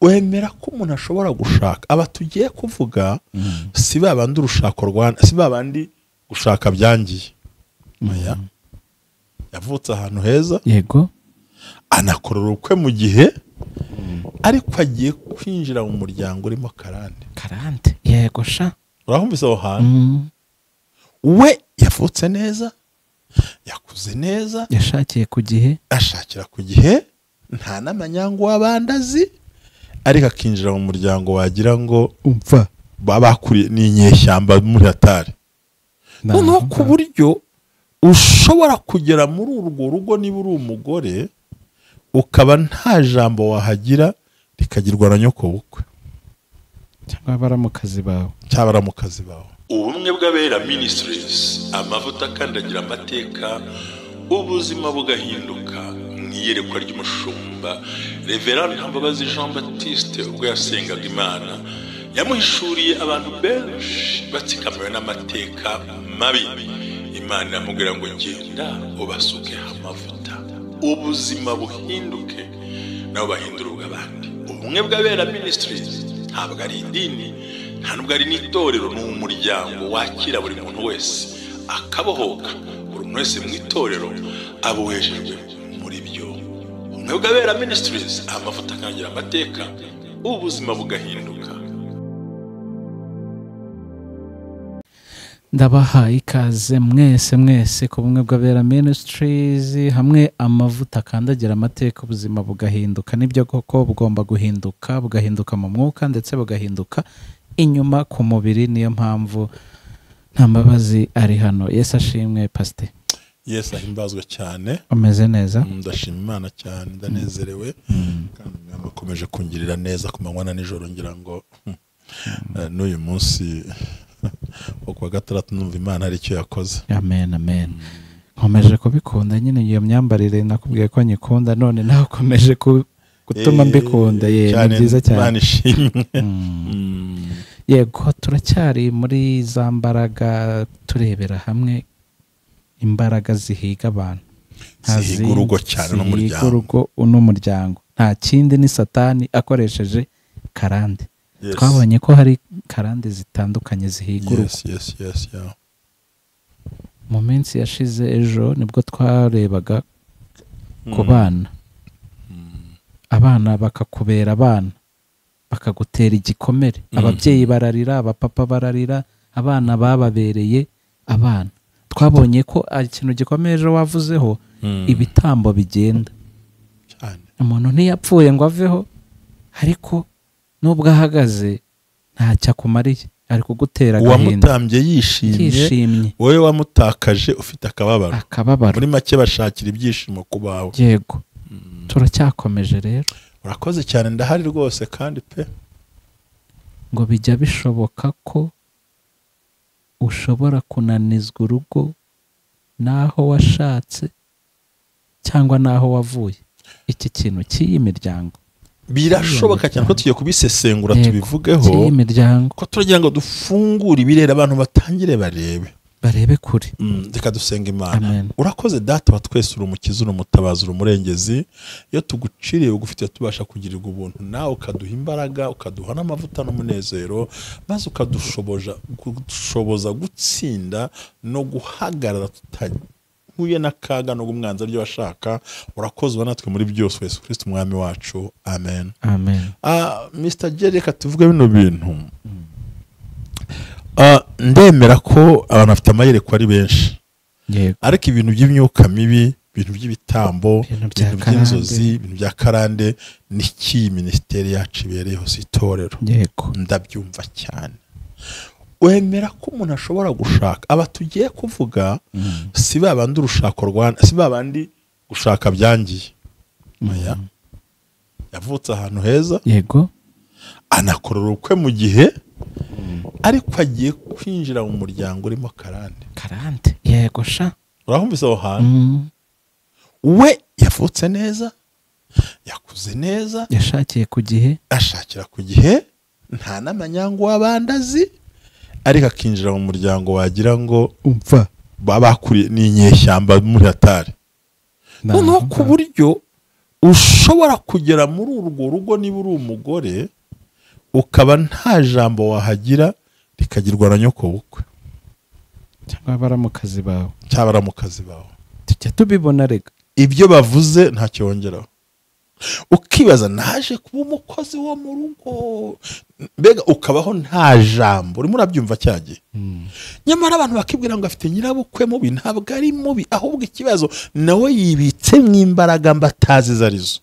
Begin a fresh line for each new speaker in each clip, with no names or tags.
Wemera ko umuntu ashobora gushaka aba tugiye kuvuga si babandi urushako rwa si babandi gushaka byangiye. Oya, yavutse ahantu heza,
yego,
anakora ubukwe mu gihe, ariko agiye kwinjira mu muryango urimo karande.
Karande, yego sha.
Urahumvise aho hantu? We yavutse neza, yakuze neza,
yashakiye ku gihe,
ashakira ku gihe, nta n'amanyangu w'abandazi, ariko akinjira mu muryango wagira ngo
umva
babakuriye ni inyeshyamba muri hatari. Noneho ku buryo ushobora kugera muri urwo rugo niba uri umugore ukaba nta jambo wahagira rikagirwa na nyoko bukwe
cyangwa baramukazi bawe,
cyangwa baramukazi bawe. Ubumwe bw'Abera Ministries, amavuta akandagira amateka, ubuzima bugahinduka. Mu iyerekwa ry'umushumba Reverend Ntambabazi Jean Baptiste ubwo yasengaga Imana, yamuhishuriye abantu benshi batsikamiwe n'amateka mabi. Imana iramubwira ngo genda ubasuke amavuta, ubuzima buhinduke, nabo bahindura ubw'abandi. Ubumwe bw'Abera Ministries ntabwo ari idini, nta nubwo ari n'itorero, ni umuryango wakira buri muntu wese akabohoka. Buri muntu wese mu itorero abohejejwe muri byo. Ubumwe bw'Abera Ministries, amavuta akangira amateka, ubuzima bugahinduka.
Ndabaha ikaze mwese mwese ku Bumwe bw'Abera Ministries, hamwe amavuta akandagira amateka, ubuzima bugahinduka. Nibyo koko bugomba guhinduka, bugahinduka mu mwuka ndetse bugahinduka inyuma ku mubiri. Niyo mpamvu Ntambabazi ari hano. Yesu ashimwe pastor.
Yesu ahimbazwe cyane.
Umeze neza?
Ndashima Imana cyane, ndanezerewe kandi Umwami akomeje kungirira neza ku manywa na nijoro. Ngira ngo n'uyu munsi wo kuwa gatandatu numva Imana hari icyo yakoze.
Amen, amen. Nkomeje kubikunda nyine iyo myambarire, nakubwiye ko nyikunda, none nawe ukomeje gutuma mbikunda. Ye, ni byiza cyane.
Imana ishimwe.
Yego, turacyari muri za mbaraga, turebera hamwe imbaraga zihiga abantu,
zihiga urugo cyane n'umuryango,
urugo n'umuryango. Nta kindi ni Satani akoresheje karande. Twabonye ko hari karande zitandukanye zihiga urugo.
Yes, yes, yeah.
Mu minsi yashize ejo nibwo twarebaga ku bana. Abana bakakubera abana, bakagutera igikomere. Ababyeyi bararira, abapapa bararira, abana bababereye abana. Twabonye ko ikintu gikomeye ejo wavuzeho, ibitambo bigenda. Umuntu ntiyapfuye ngo aveho, ariko nubwo ahagaze ntacyo akumariye, ari kugutera agahinda.
Uwamutambye yishimye, wowe wamutakaje ufite akababaro.
Akababaro.
Muri make bashakira ibyishimo ku bawe.
Yego. Turacyakomeje rero.
Urakoze cyane, ndahari rwose kandi pe.
Ngo bijya bishoboka ko ushobora kunanizwa urugo naho washatse cyangwa naho wavuye. Iki kintu cy'iyi miryango
birashoboka cyane ko tugiye kubisesengura, tubivugeho ko turagira ngo dufungure ibirere, abantu batangire barebe kure. Reka dusenga Imana. Urakoze Data wa twese, uri umukiza, uri umutabazi, uri umurengezi. Iyo tuguciriye ugufite tubasha kugirirwa ubuntu, nawe ukaduha imbaraga, ukaduha n'amavuta n'umunezero, maze ukadushoboza gutsinda no guhagarara tutahuye n'akaga no gumwanza byo bashaka. Urakoze uba natwe muri byose, Yesu Kristo umwami wacu. Amen.
Amen.
Mr. Jerry, reka tuvuge bino bintu. Ndemera ko abantu bafite amayerekwa ari benshi, ariko ibintu by'imyuka mibi, ibintu by'ibitambo, ibintu by'inzozi, ibintu bya karande, ni iki minisiteri yacu ibereyeho, si itorero. Ndabyumva cyane. Wemera ko umuntu ashobora gushaka aba tugiye kuvuga si babandi urushako rwa si babandi gushaka byangiye. Oya, yavutse ahantu heza,
yego,
anakora ubukwe mu gihe, ariko agiye kwinjira mu muryango urimo karande.
Karande, yego sha.
Urahumvise aho hantu? We yavutse neza, yakuze neza,
yashakiye ku gihe,
ashakira ku gihe, nta n'amanyangu w'abandazi, ariko akinjira mu muryango wagira ngo
umva
babakuriye ni inyeshyamba muri hatari. Noneho ku buryo Ushobora kugera muri urwo rugo niba uri umugore ukaba nta jambo wahagira rikagirwa na nyoko bukwe
cyangwa baramukazi bawe,
cyangwa baramukazi bawe.
Tujya tubibona rega,
ibyo bavuze ntacyo wongeraho. Ukibaza naje kuba umukozi wo mu rugo, mbega ukabaho nta jambo. Urimo urabyumva cyagiye. Nyamara abantu bakibwira ngo afite nyirabukwe mubi, ntabwo ari mubi, ahubwo ikibazo nawe yibitse mw'imbaraga mbatazi zarizo.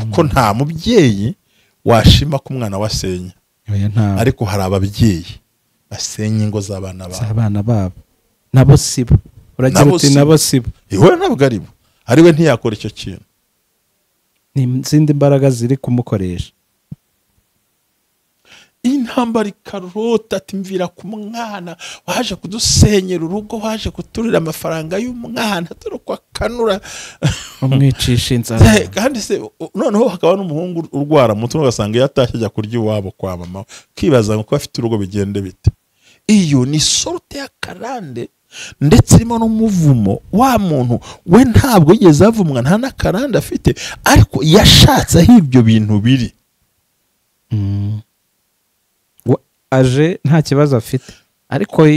Kuko nta mubyeyi washima ko umwana wasenya, ariko hari ababyeyi basenya ingo z'abana babo,
z'abana babo nabo sibo. Uragira uti nabo sibo,
iwe ntabwo ari bo, ari we ntiyakora icyo kintu.
Ni izindi mbaraga ziri kumukoresha.
Intambara ikarota ati mvira ku mwana waje kudusenyera urugo, waje kuturira amafaranga y'umwana, turukwa kanura
umwicisha inzara.
Kandi se noneho hakaba n'umuhungu urwara mutwe ugasanga yatashye ajya kurya iwabo kwa mama, kibaza ngo ko afite urugo bigende bite. Iyo ni sorte ya karande ndetse irimo n'umuvumo. Wa muntu we ntabwo yigeze avumwa, nta n'akarande afite, ariko yashatse aho ibyo bintu biri.
Aje nta kibazo afite, ariko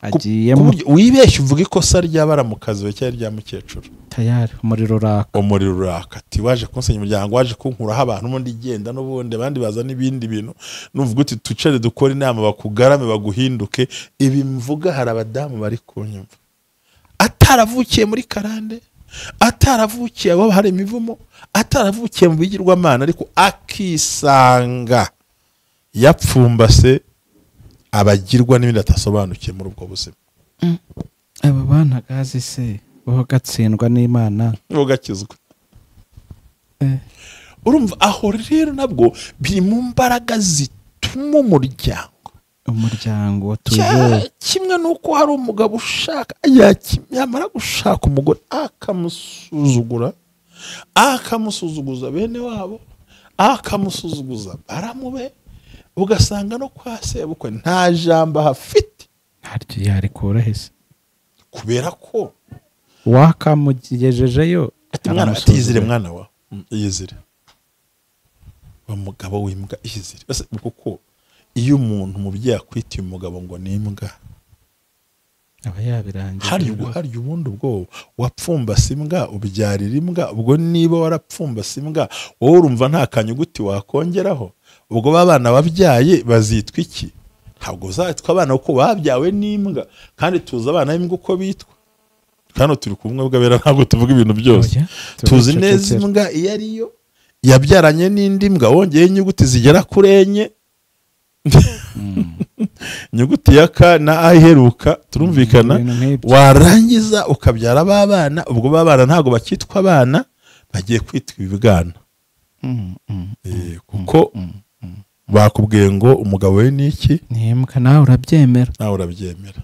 agiyemo.
Wibeshye uvuga ikosa ry'abaramukazi we cyangwa rya mukecuru,
tayari umuriro uraka,
umuriro uraka. Ati waje kunsenya umuryango, waje kunkuraho abantu, ubundi igenda n'ubundi abandi baza n'ibindi bintu. Nuvuga uti tucare dukore inama bakugarame baguhinduke. Ibi mvuga hari abadamu bari kunyumva, ataravukiye muri karande, ataravukiye aho hari imivumo, ataravukiye mu bigirwamana, ariko akisanga yapfumbase abagirwa n'ibindi atasobanukiye muri ubwo buzima.
Aba bana gazi se bo gatsindwa n'Imana,
bo gakizwa. Urumva aho rero nabwo biri mu mbaraga zituma
umuryango tuje.
Kimwe nuko hari umugabo ushaka yamara gushaka umugore akamusuzugura, akamusuzuguza bene wabo, akamusuzuguza baramube, ugasanga no kwa sebukwe nta jambo hafite.
Ntaryo yarikura hese,
kubera ko
wakamugejejeyo.
Ati mwana atizire, mwana wa yizire wa mugabo w'imbwa yizire. Base kuko iyo umuntu mubyeyi akwitiye umugabo ngo ni imbwa
aba yabirangiye.
Hari ubundi ubwo wapfumbase imbwa ubyarira imbwa, ubwo niba warapfumbase imbwa wowe urumva nta kanyuguti wakongeraho. Ubwo babana babyaye bazitwa iki? Ntabwo uzatwa abana uko babyawe n'imbwa, kandi tuzi abana b'imbwa uko bitwa. Kano turi kumwe bw'abera ntabwo tuvuga ibintu byose. Tuzi neza imbwa iyo ariyo yabyaranye n'indi mbwa, wongeye inyuguti zigera kuri enye. Inyuguti ya K na A iheruka, turumvikana. Warangiza ukabyara abana, ubwo babana ntabwo bakitwa abana, bagiye kwitwa ibibwana. Kuko bakubwiye ngo umugabo we ni iki?
Ni imbwa, nawe urabyemera.
Nawe urabyemera.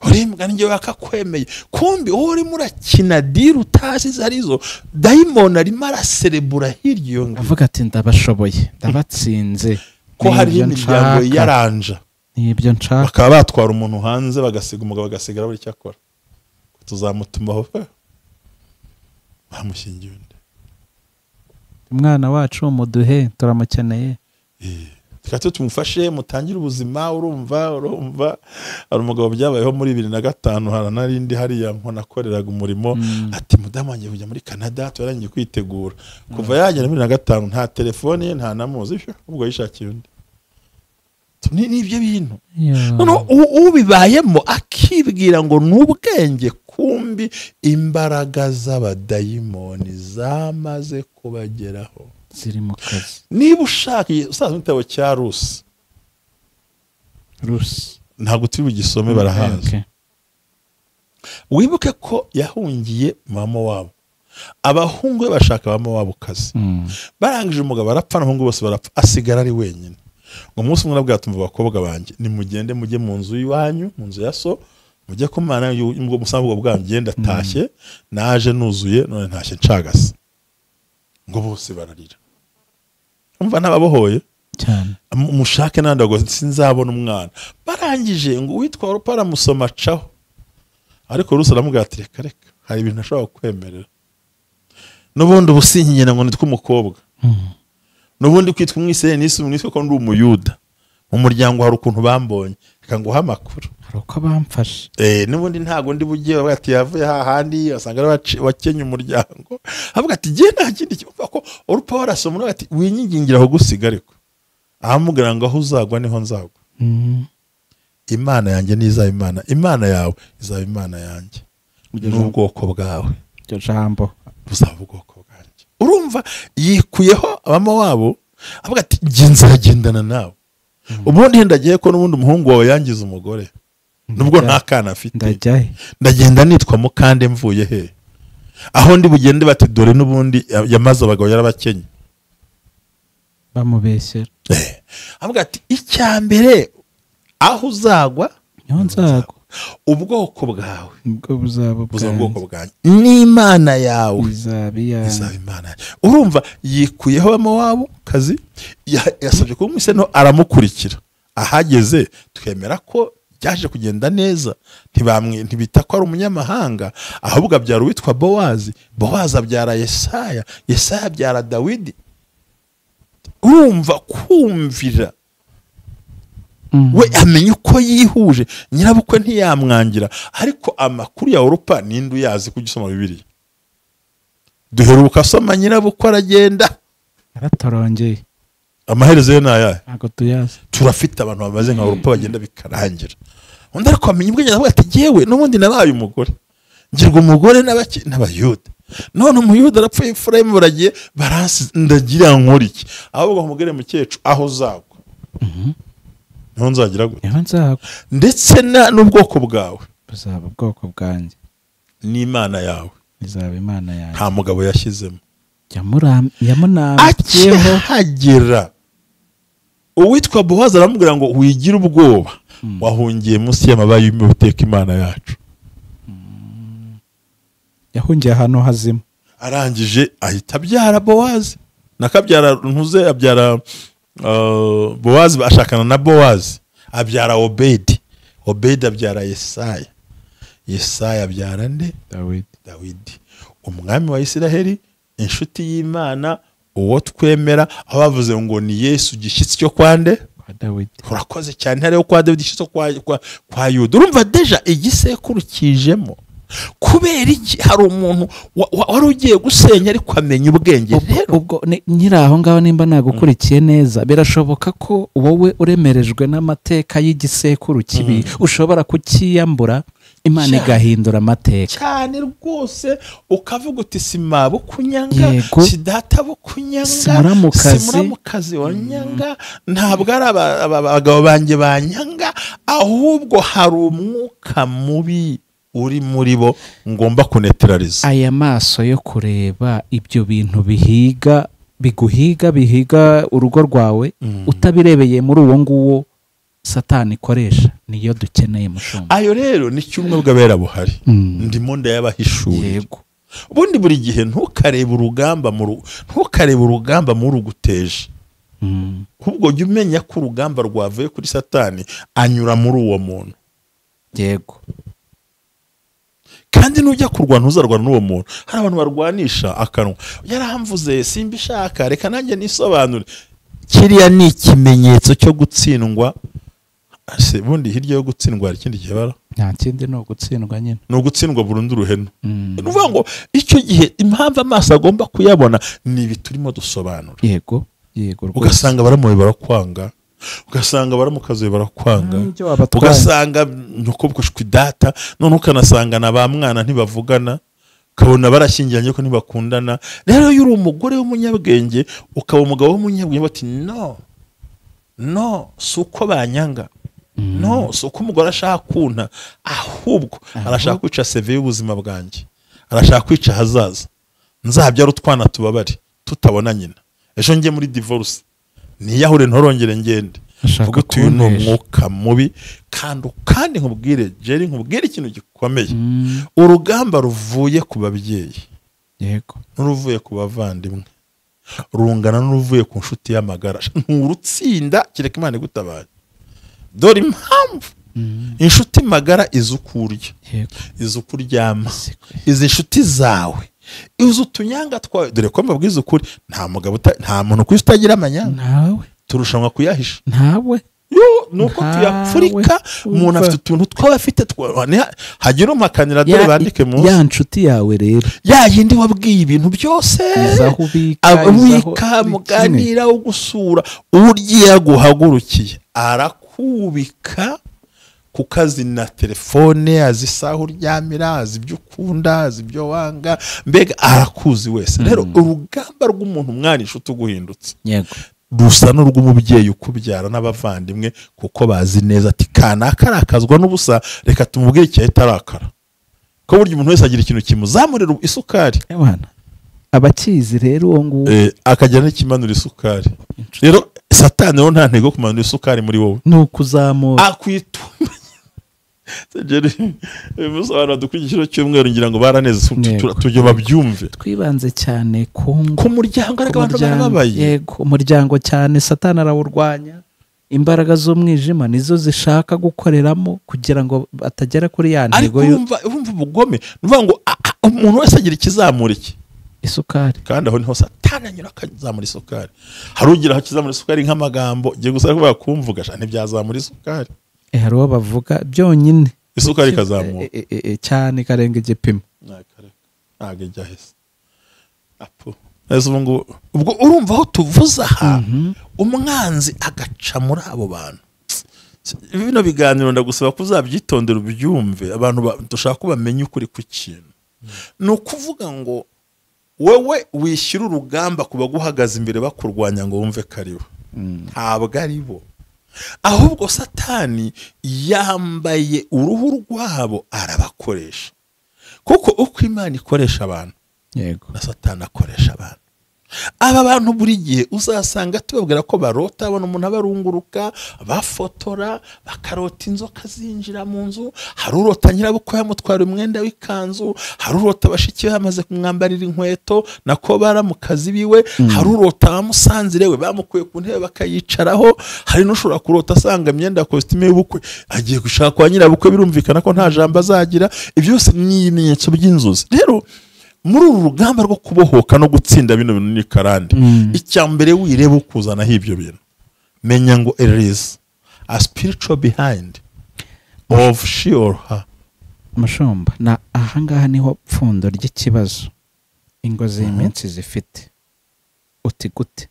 Uri imbwa ninjye wakakwemeye. Kumbi wowe urimo urakina diri utazi arizo. Dayimoni arimo araserebura hirya iyo ngiyo.
Avuga ati ndabashoboye, ndabatsinze.
Ko hari imiryango yaranja.
Nibyo nshaka.
Bakaba batwara umuntu hanze bagasiga umugabo bagasigara buri cyakora. Tuzamutumaho bamushyingiye undi.
Umwana wacu muduhe turamukeneye.
Tukaba tumufashe mutangire ubuzima. Urumva hari umugabo byabayeho muri 2005, hari narindi hariya nko nakoreraga umurimo, ati mudamu wanjye kujya muri Canada turarangiye kwitegura. Kuva yagera muri 2005 nta telefone ye nta namuzi, ubwo yishakiye undi. Ni ibyo bintu. Noneho ubibayemo akibwira ngo n'ubwenge, kumbi imbaraga z'abadayimoni zamaze kubageraho,
ziri mu kazi.
Niba ushaka usaza igitabo cya Rusi, ntabwo turi bugisome, barahazi. Wibuke ko yahungiye mama wabo, abahungu be bashaka mama wabo kazi, barangije umugabo arapfa, n'abahungu bose barapfa, asigara ari wenyine. Ngo umunsi umwe nabwo atumva abakobwa banjye, nimugende mujye mu nzu y'iwanyu, mu nzu ya so, mujye kumana ubwo musanzwe bwanyu, ngenda atashye naje nuzuye none ntashye ncagase. Ngo bose bararira. Umva nababohoye
cyane.
Mushake nandi ngo sinzabona umwana. Barangije ngo uwitwa Orupa aramusoma acaho. Ariko Rusi aramubwira ati reka reka, hari ibintu ashobora kwemerera. N'ubundi ubusinkigena ngo nitwe umukobwa. N'ubundi kwitwa umwisirayeli nisi umwiswe ko ndi umuyuda. Mu muryango hari ukuntu bambonye, reka nguhe amakuru.
Hari uko bamfashe.
N'ubundi ntago ndi bugiye, bavuga ati yavuye hahandi asanga ari wakenye umuryango. Avuga ati giye nta kindi kivuga ko Orupa warasoma ati winyigingira aho gusiga ariko. Ahamubwira ngo aho uzagwa niho nzagwa. Imana yanjye nizaba Imana, Imana yawe izaba Imana yanjye. N'ubwoko bwawe.
Iryo jambo
buzaba ubwoko bwanjye. Urumva yikuyeho abama wabo, avuga ati nge nzagendana nawe. Ubundi ndagiye ko n'ubundi umuhungu wawe yangiza umugore. Nubwo nta kana afite. Ndagenda nitwa mukande mvuye he. Aho ndi bugende bati dore n'ubundi yamaze abagabo yarabakenye.
Bamubesera.
Avuga ati icyambere aho uzagwa
niho nzagwa.
Ubwoko bwawe
ubwo buzaba
ubwoko bwanjye n'Imana yawe
izaba
Imana. Urumva yikuyeho abama kazi, yasabye ko umwiseno aramukurikira. Ahageze twemera ko byaje kugenda neza, ntibita ko ari umunyamahanga, ahubwo abyara uwitwa Bowazi, Bowazi abyara Yesaya, Yesaya abyara Dawidi. Urumva kumvira we amenya uko yihuje, nyirabukwe ntiyamwangira. Ariko amakuru ya Orupa ninde uyazi kugisoma Bibiliya? Duheruka asoma nyirabukwe aragenda
aratorongeye.
Amaherezo ye nayahe?
Ntago tuyazi.
Turafite abantu bamaze nka Orupa bagenda bikarangira. Undi ariko amenya ubwenge avuga ati yewe n'ubundi nabaye umugore, ngirwa umugore n'abayuda, none umuyuda arapfuye, Efurayimu baragiye baransi, ndagira nkora iki? Ahubwo umugore mukecuru aho uzagwa niho nzagira gute?
Niho nzagwa.
Ndetse n'ubwoko bwawe
buzaba ubwoko bwanjye
n'Imana yawe
izaba Imana yanjye.
Nta mugabo yashyizemo.
Yamunambyeho.
Akihagera uwitwa Bowazi aramubwira ngo wigira ubwoba, wahungiye munsi y'amababa y'Uwiteka Imana yacu.
Yahungiye ahantu hazima.
Arangije ahita abyara Bowazi. Nakabyara ntuze abyara Bowazi, ashakana na Bowazi abyara Obedi, Obedi abyara Yesaya, Yesaya abyara nde? Dawidi, umwami wa Isiraheli, inshuti y'Imana, uwo twemera. Aho bavuze ngo ni Yesu gishyitsi cyo kwande
kwa Dawidi.
Urakoze cyane, hariyo kwa Dawidi gishyitsi kwa Yuda. Urumva deja igisekuru kijemo. Kubera iki? Hari umuntu wari ugiye gusenya ariko amenya ubwenge. Rero
ubwo nyiri aho ngaho nimba nagukurikiye neza, birashoboka ko wowe uremerejwe n'amateka y'igisekuru kibi ushobora kukiyambura, Imana igahindura amateka
cyane rwose. Ukavuga uti simabo kunyanga, si data bo kunyanga, simuramukazi wanyanga, ntabwo ari abagabo banjye banyanga, ahubwo hari umwuka mubi uri muri bo ngomba kunetraliza.
Aya maso yo kureba ibyo bintu bihiga biguhiga bihiga urugo rwawe utabirebeye muri uwo nguwo Satani ikoresha, niyo dukeneye mushumba.
Ayo rero ni cyumwe bw'abera buhari. Ndimo ndayabahishurira.
Yego.
Ubundi buri gihe ntukareba urugamba ntukareba urugamba muri uguteje. Ahubwo jya umenya ko urugamba rwavuye kuri Satani anyura muri uwo muntu.
Yego.
Kandi nujya kurwana ntuzarwana n'uwo muntu. Hari abantu barwanisha akanwa, yaramvuze simbishaka reka nanjye nisobanure. Kiriya ni ikimenyetso cyo gutsindwa. Se bundi hirya yo gutsindwa hari ikindi kibara?
Nta kindi, ni ugutsindwa nyine.
Ni ugutsindwa burundu ruheno. Ni ukuvuga ngo icyo gihe impamvu amaso agomba kuyabona ni ibi turimo dusobanura.
Yego, yego rwose.
Ugasanga baramuwe barakwanga, ugasanga baramukazuye barakwanga, ugasanga nyokobwa data, none ukanasanga na ba mwana ntibavugana, ukabona barashyingiranye ko ntibakundana. Rero iyo uri umugore w'umunyabwenge ukaba umugabo w'umunyabwenge bati no no, si uko banyanga, no si uko umugore ashaka kunta, ahubwo arashaka kwica CV y'ubuzima bwanjye, arashaka kwica ahazaza, nzabyara utwana tubabare tutabona nyina, ejo njye muri divorce niyahure ntorongere ngende. Vuga uti uyu ni umwuka mubi. Kandi nkubwire Jerry, nkubwire ikintu gikomeye. Urugamba ruvuye ku babyeyi,
yego,
n'uruvuye ku bavandimwe, rungana n'uruvuye ku nshuti y'amagara, nturutsinda kereka Imana igutabaye. Dore impamvu inshuti magara izi uko urya, izi uko uryama, izi inshuti zawe Izo utunyanga twawe, dore ko mbabwiza ukuri, nta mugabo, nta muntu ku isi utagira amanyanga.
Ntawe.
Turushanwa kuyahisha.
Ntawe.
Yo, nuko tuyapfurika, umuntu afite utuntu twaba afite, hagira umpakanira, dore bandike munsi.
Ya nshuti yawe rero,
ya yindi wabwiye ibintu byose, abika muganira, ugusura, urya yaguhagurukiye arakubika kukazi na telefone, azi isaha uryamira, azi ibyo ukunda, azi ibyo wanga, mbega arakuzi wese. Rero urugamba rw'umuntu mwana inshuti uguhindutse,
yego,
rusa n'urw'umubyeyi ukubyara n'abavandimwe, kuko bazi neza ati kanaka arakazwa n'ubusa, reka tumubwire icyo arakara. Ko burya umuntu wese agira ikintu kimuzamurira isukari.
Abakizi rero uwo nguwo
akagira n'ikimanura isukari. Rero Satani rero nta ntego kumanura isukari muri wowe,
ni ukuzamura
akwituma. Musobanura dukurikije cyumweru ngira ngo baraneze, tujye babyumve.
Twibanze cyane ku
muryango, ariko abantu barababaye.
Yego, umuryango cyane Satani arawurwanya, imbaraga z'umwijima nizo zishaka gukoreramo kugira ngo batagera kuri ya ntego.
Ariko urumva ubugome, nuvuga ngo umuntu wese agira ikizamura iki
isukari,
kandi aho niho Satani anyura akazamura isukari. Hari ugira aho kizamura isukari nk'amagambo, ngiye gusa kuvuga kumvuga ntibyazamura isukari.
Hari uwo bavuga byonyine
isukari ikazamuka
cyane ikarenga igipimo.
Ntabwo ijya hese. Ubwo urumva aho tuvuze aha, umwanzi agaca muri abo bantu. Bino biganiro ndagusaba ko uzabyitondera ubyumve, abantu dushaka ko bamenya ukuri ku kintu. Ni ukuvuga ngo wowe wishyira urugamba ku baguhagaze imbere bakurwanya ngo wumve ko ari bo. Ntabwo ari bo. Ahubwo Satani yambaye uruhu rwabo arabakoresha. Kuko uko Imana ikoresha abantu,
yego,
na Satani akoresha abantu. Aba bantu buri gihe uzasanga tubabwira ko barota, abona umuntu abarunguruka, bafotora, bakarota inzoka zinjira mu nzu, hari urota nyirabukwe yamutwara umwenda w'ikanzu, hari urota bashiki be bamaze kumwambarira inkweto nako baramukazi biwe, hari urota bamusanzire we bamukuye ku ntebe bakayicaraho, hari n'ushobora kurota asanga imyenda ya kositime y'ubukwe agiye gushaka kwa nyirabukwe, birumvikana ko nta jambo azagira. Ibyo byose ni ibimenyetso by'inzozi. Rero muri uru rugamba rwo kubohoka no gutsinda bino bintu ni karande, icya mbere wireba ukuzanaho ibyo bintu, menya ngo there is a spiritual behind of she or her.
Mushumba, na ahangaha niho pfundo ry'ikibazo ingo z'iminsi zifite. Uti gute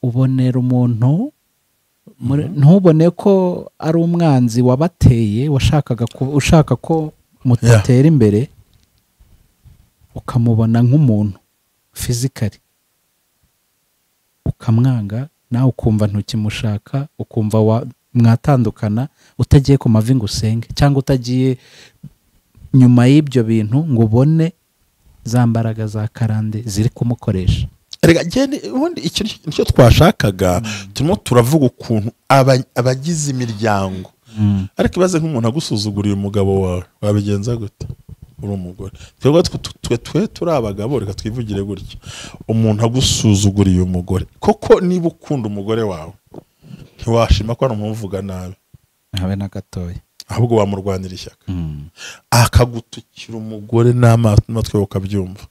ubonera umuntu, ntubone ko ari umwanzi wabateye, washakaga ushaka ko mutatera imbere, ukamubona nk'umuntu physically, ukamwanga, nawe ukumva ntukimushaka, ukumva mwatandukana, utagiye ku mavi ngo usenge, cyangwa utagiye nyuma y'ibyo bintu ngo ubone za mbaraga za karande ziri kumukoresha.
Erega ubundi icyo nicyo twashakaga, turimo turavuga ukuntu abagize imiryango. Ariko ibaze nk'umuntu agusuzuguriye umugabo wawe, wabigenza gute? Uri umugore, twebwe turi abagabo, reka twivugire gutya, umuntu agusuzuguriye umugore, koko niba ukunda umugore wawe ntiwashima ko ari umuvuga nabi,
habe na gatoya,
ahubwo wamurwanira ishyaka. Akagutukira umugore n'amatwi ukabyumva,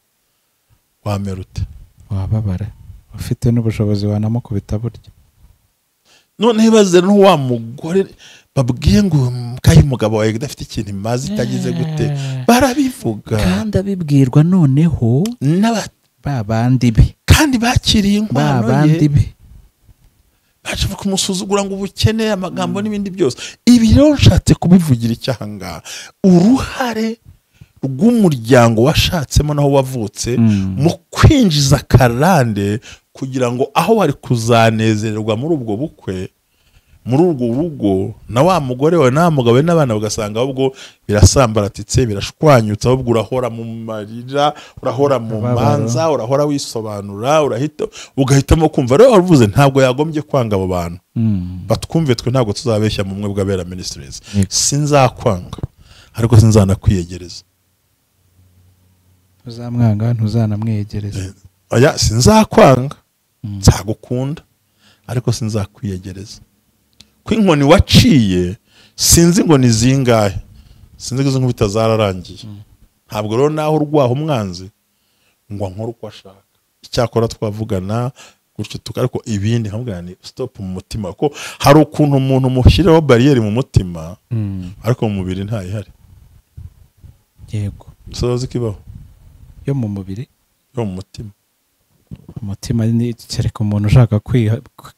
wamera ute?
Wababara, ufite n'ubushobozi wanamukubita burya.
Noneho ibaze n'uwa mugore babwiye ngo kayi umugabo wawe udafite ikintu imaze itagize gute, barabivuga
kandi abibwirwa noneho babandi be,
kandi bakiriye inkwano ye,
babandi be
baje kumusuzugura ngo ubukene, amagambo n'ibindi byose. Ibi rero nshatse kubivugira icyaha ngaha, uruhare rw'umuryango washatsemo naho wavutse mu kwinjiza karande, kugira ngo aho wari kuzanezererwa muri ubwo bukwe, muri urwo rugo, na wa mugore wawe na mugabo n'abana, ugasanga ahubwo birasambaratitse, birashwanyutse, ahubwo urahora mu marira, urahora mu manza, urahora wisobanura, urahita ugahitamo kumva. Rero waruvuze ntabwo yagombye kwanga abo bantu, batwumve twe ntabwo tuzabeshya mu mwe bw'Abera Ministries. Sinzakwanga, ariko sinzanakwiyegereza.
Ntuzamwanga, ntuzanamwiyegereza.
Oya, sinzakwanga, nzagukunda, ariko sinzakwiyegereza. Ko inkoni waciye sinzi ngo ni zingahe, sinzi ko izo nkubita zararangiye. Ntabwo rero naho urwaho umwanzi ngo ankore uko ashaka. Icyakora twavugana gutyo ariko ibindi nkamubwira ni stop mu mutima, ko hari ukuntu umuntu mushyiraho bariyeri mu mutima ariko mu mubiri ntayihari.
Yego.
Sozi kibaho
yo mu mubiri,
yo mu mutima.
Umutima ni kereka umuntu ushaka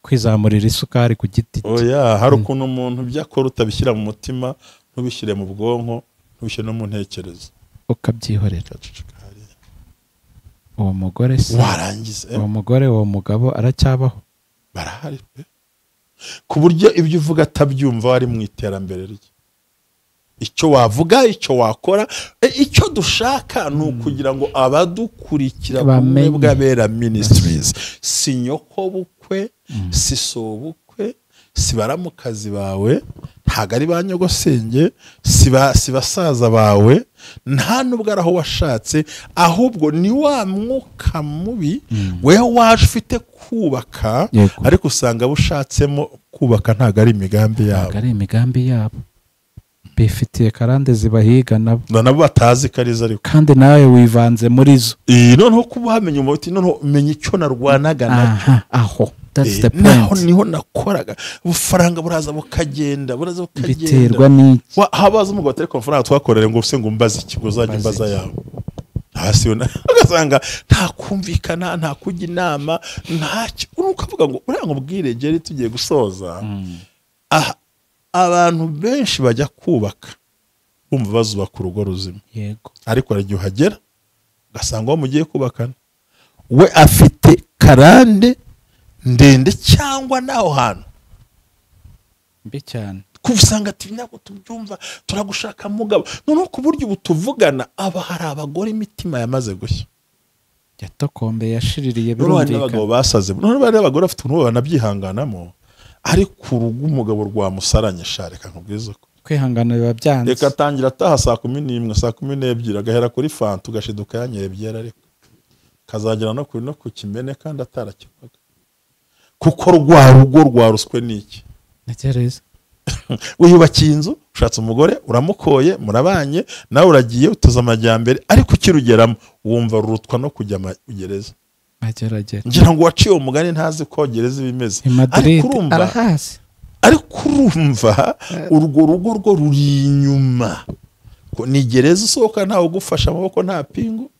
kwizamurira isukari ku giti.
Oya, hari ukuntu umuntu byakora utabishyira mu mutima, ntubishyire mu bwonko, ntubishyire no mu ntekerezo,
ukabyihorera. Uwo mugore se
warangiza
uwo mugore, uwo mugabo aracyabaho?
Barahari pe, ku buryo ibyo uvuga atabyumva, ari mu iterambere rye. Icyo wavuga, icyo wakora, icyo dushaka ni ukugira ngo abadukurikira bumwe bw'Abera Ministries, si nyoko bukwe, si sobukwe, si baramukazi bawe, ntago ari ba nyogosenge, si basaza bawe, nta nubwo ari aho washatse, ahubwo ni wa mwuka mubi wewe waje ufite kubaka, ariko usanga abo ushatsemo kubaka ntago ari imigambi yabo.
Ntago ari imigambi yabo. Bifitiye karande zibahiga nabo.
Nabo batazi kariza ariko.
Kandi nawe wivanze muri zo.
Noneho kuba hamenya umuti, noneho menya icyo narwanaga nacyo.
Aho. That's the point.
Naho niho nakoraga. Ubufaranga buraza bukagenda, buraza bukagenda.
Biterwa n'iki?
Habaza umugabo atari amafaranga twakorere ngo use ngo mbaze iki, ngo uzajye mbaza yawe. Hasi ugasanga nta kumvikana, nta kujya inama, ntacyo. Ukavuga ngo uriya nkubwire Jerry tugiye gusoza. Abantu benshi bajya kubaka bumva bazubaka urugo ruzima.
Yego.
Ariko hari igihe uhagera ugasanga uwo mugiye kubakana we afite karande ndende cyangwa naho hantu
mbi cyane,
kusanga ati ntabwo tubyumva, turagushaka mugabo. Noneho ku buryo ubu tuvugana aba hari abagore imitima yamaze gushya,
yatokombe yashiririye, birumvikana.
N'abagabo basaze, noneho bari abagore bafite ukuntu banabyihanganamo, ariko urugo umugabo rwamusaranye shareka nkubwiza ko
kwihangana biba byanze.
Reka atangira ataha saa 11, saa 12, agahera kuri fanta ugashiduka yanyere byera, ariko kazagera no kuri no ku kimene kandi atarakikwaga, kuko rwa rugo rwaruswe n'iki?
Ntekereza
wiyubakiye inzu, ushatse umugore, uramukoye, murabanye, nawe uragiye utoza amajyambere, ariko ukirugeramo wumva rurutwa no kujya gereza. Ngira ngo waciye umugani ntazi ko gereza ibimeze, ariko urumva urwo rugo rwo ruri inyuma, ni gereza usohoka ntawe ugufasha amaboko, nta pingu,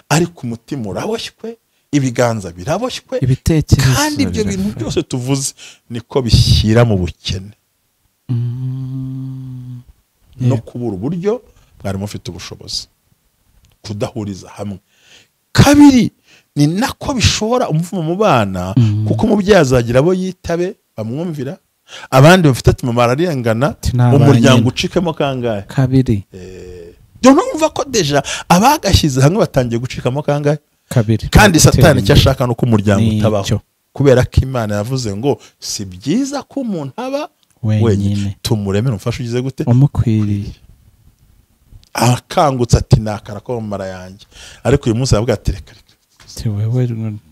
ariko umutima uraboshywe, ibiganza biraboshywe,
ibitekerezo,
kandi ibyo bintu byose tuvuze niko bishyira mu bukene no kubura uburyo mwari mufite ubushobozi, kudahuriza hamwe. Kabiri ni nako bishora umuvumo mu bana, kuko umubyeyi azagira abo yitabe bamwumvira, abandi bafite ati mama ararengana, umuryango ucikemo kangahe?
Kabiri.
Numva ko deja abagashyize hamwe batangiye gucikamo kangahe?
Kabiri.
Kandi Satani icyo ashaka nuko umuryango utabaho, kubera ko Imana yavuze ngo si byiza ko umuntu aba wenyine, tumuremere umufashe ugize gute?
Umukwiriye.
Akangutse ati nakara ko mara yanjye, ariko uyu munsi aravuga ati reka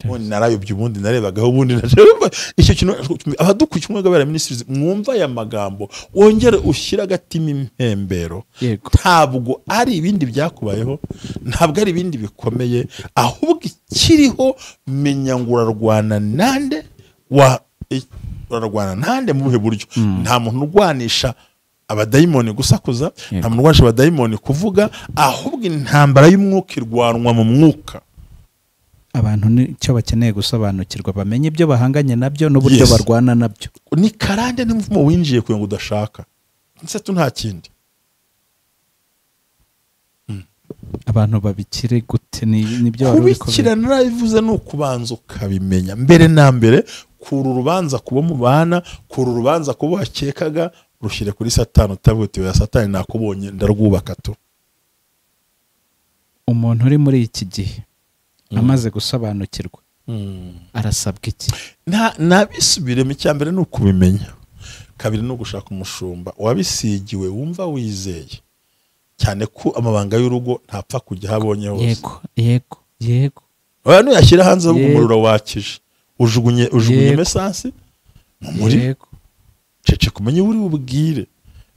ubundi narayobye, ubundi narebagaho, ubundi icyo kintu. Abadukurikiye Ubumwe bw'Abera Ministries, mwumva aya magambo, wongere ushyire agatima impembero. Ntabwo ari ibindi byakubayeho, ntabwo ari ibindi bikomeye, ahubwo ikiriho menya ngo urarwana nande, urarwana nande mu buhe buryo. Nta muntu urwanisha abadayimoni gusakuza, nta muntu urwanisha abadayimoni kuvuga, ahubwo intambara y'umwuka irwanwa mu mwuka.
Abantu nicyo bakeneye gusobanukirwa, bamenye ibyo bahanganye nabyo n'uburyo barwana nabyo.
Ni karande n'umuvumo winjiye kugira ngo udashaka, ndetse nta kindi.
Abantu babikire gute? Nibyo
kubikira narabivuze, ni ukubanza ukabimenya mbere na mbere. Kura urubanza kubo mubana, kura urubanza kubo wakekaga, rushyire kuri Satani, utavuga uti oya Satani nakubonye ndarwubaka tu.
Umuntu uri muri iki gihe amaze gusobanukirwa arasabwa iki?
Nabisubiremo. Icya mbere ni ukubimenya, kabiri ni ugushaka umushumba wabisigiwe, wumva wizeye cyane ko amabanga y'urugo ntapfa kujya aho abonye hose.
Yego, yego, yego.
Oya nuyashyira hanze ahubwo umuriro wakije, ujugunye mesansi mu muriro. Cece kumenye uri bubwire.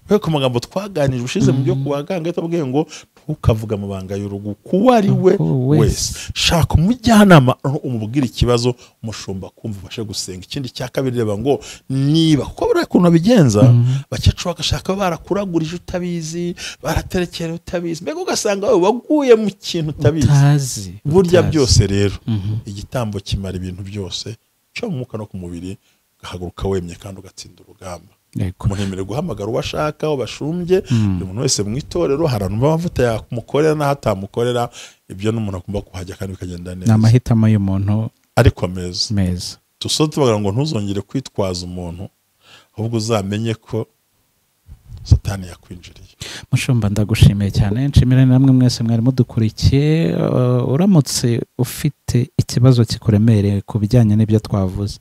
Kubera ku magambo twaganije ushize mu byo kuwaganga, tubwiye ngo ntukavuge amabanga y'urugo kuwo ari we wese. Shaka umujyanama umubwire ikibazo, umushumba kumva ubashe gusenga. Ikindi cya kabiri, reba ngo niba kuko buriya ukuntu babigenza, bakecuru bagashaka barakuragurije utabizi, baraterekera utabizi, mbega ugasanga wowe waguye mu kintu utabizi. Burya byose rero igitambo kimara ibintu byose, cyo mu mwuka no ku mubiri, ugahaguruka wemye kandi ugatsinda urugamba. Umuntu yemerewe guhamagara uwo ashaka, uwo bashumbye, buri muntu wese mu itorero hari abantu b'amavuta yamukorera n'aho atamukorera, ibyo n'umuntu agomba kuhajya kandi bikagenda neza.
Ni amahitamo y'umuntu
ariko meza. Dusoza tubagira ngo ntuzongere kwitwaza umuntu, ahubwo uzamenye ko Satani yakwinjiriye.
Mushumba, ndagushimiye cyane, nshimira namwe mwese mwari mudukurikiye. Uramutse ufite ikibazo kikuremereye ku bijyanye n'ibyo twavuze,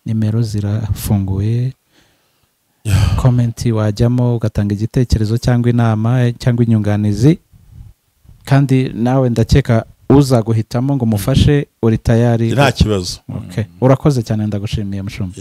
nimero zirafunguye, komenti wajyamo ugatanga igitekerezo cyangwa inama cyangwa inyunganizi, kandi nawe ndakeka uzaguhitamo ngo umufashe uri tayari,
nta kibazo.
Urakoze cyane, ndagushimiye mushumba.